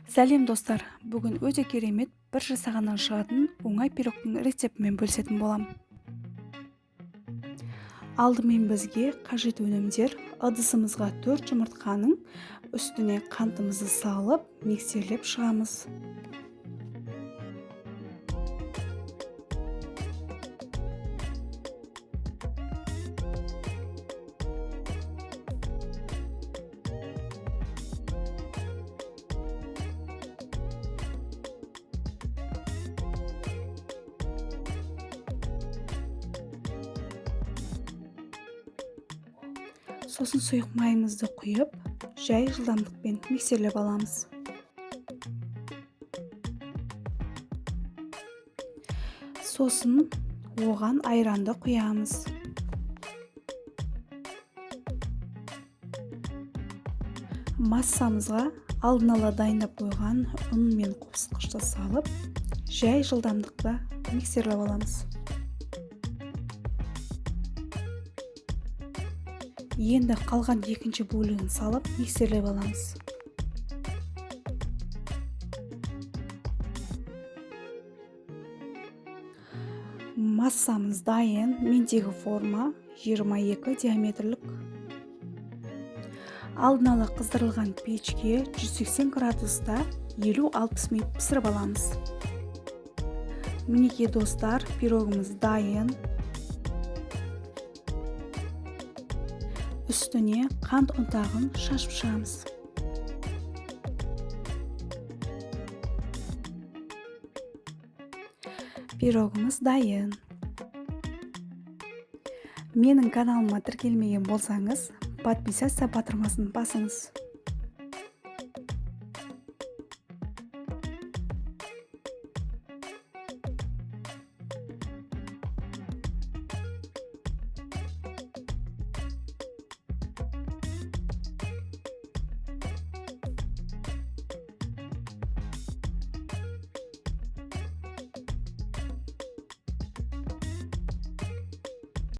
Сәлем, достар! Бүгін өте керемет, бір жасағаннан шығатын оңай пирогтың рецептімен бөлісетін боламын. Алдымен бізге қажет өнімдер: ыдысымызға 4 жұмыртқаның үстіне қантымызды салып, миксерлеп шығамыз. Сосын сұйық майымызды құйып, жай жылдамдықпен миксерлеп аламыз. Сосын оған айранды құямыз. Массамызға алдын ала дайындап қойған ұн мен қопсытқышты салып, жай жылдамдықта миксерлеп аламыз. Енді қалған екінші бөлігін салып, миксерлеп аламыз. Массамыз дайын. Мендегі форма 22 диаметрлік. Алдын ала қыздырылған печке 180 градуста 50-60 минут пісіріп аламыз. Мінекей, достар, пирогымыз дайын. Үстіне қант ұнтағын шашып шығамыз. Пирогымыз дайын. Менің каналыма тіркелмеген болсаңыз, подписаться батырмасын басыңыз.